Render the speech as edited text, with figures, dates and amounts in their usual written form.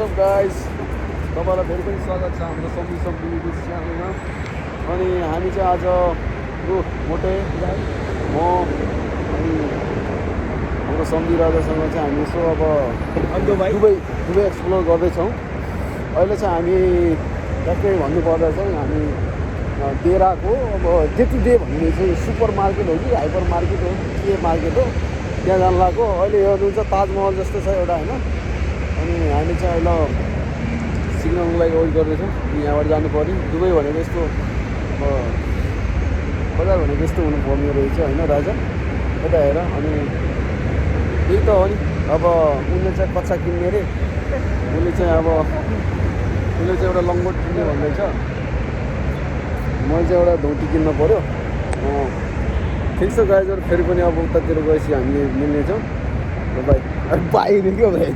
WhatsApp guys, तपाईँलाई फेरि पनि स्वागत छ हाम्रो सम्बी युट्युब च्यानलमा। अनि हामी चाहिँ आज मोटे म अनि हाम्रो सम्बी राजासँग चाहिँ हामी यसो अब दुबई एक्सप्लोर गर्दैछौँ। अहिले चाहिँ हामी ट्याक्कै भन्नुपर्दा चाहिँ हामी डेराको अब त्यति डे भन्ने चाहिँ सुपर मार्केट हो कि हाइपर मार्केट हो के मार्केट हो त्यहाँ जानु लाग्यो। अहिले हेर्नुहुन्छ ताजमहल जस्तो छ एउटा होइन। अनि हामी चाहिँ अहिले सिग्नलको लागि वेट गर्दैछौँ। यहाँबाट जानु पऱ्यो। दुबई भनेको यस्तो बजार भनेको यस्तो हुनुपर्ने रहेछ होइन राजा। यता हेर। अनि त्यही त हो नि। अब उसले चाहिँ कच्चा किन्ने अरे, उसले चाहिँ एउटा लङ्गोट किन्ने भन्दैछ। मैले चाहिँ एउटा धोती किन्न पऱ्यो। ठिक छ गाइजहरू, फेरि पनि अब उतातिर गएपछि हामी मिल्नेछौँ। बाई बाई नै क्या भाइ।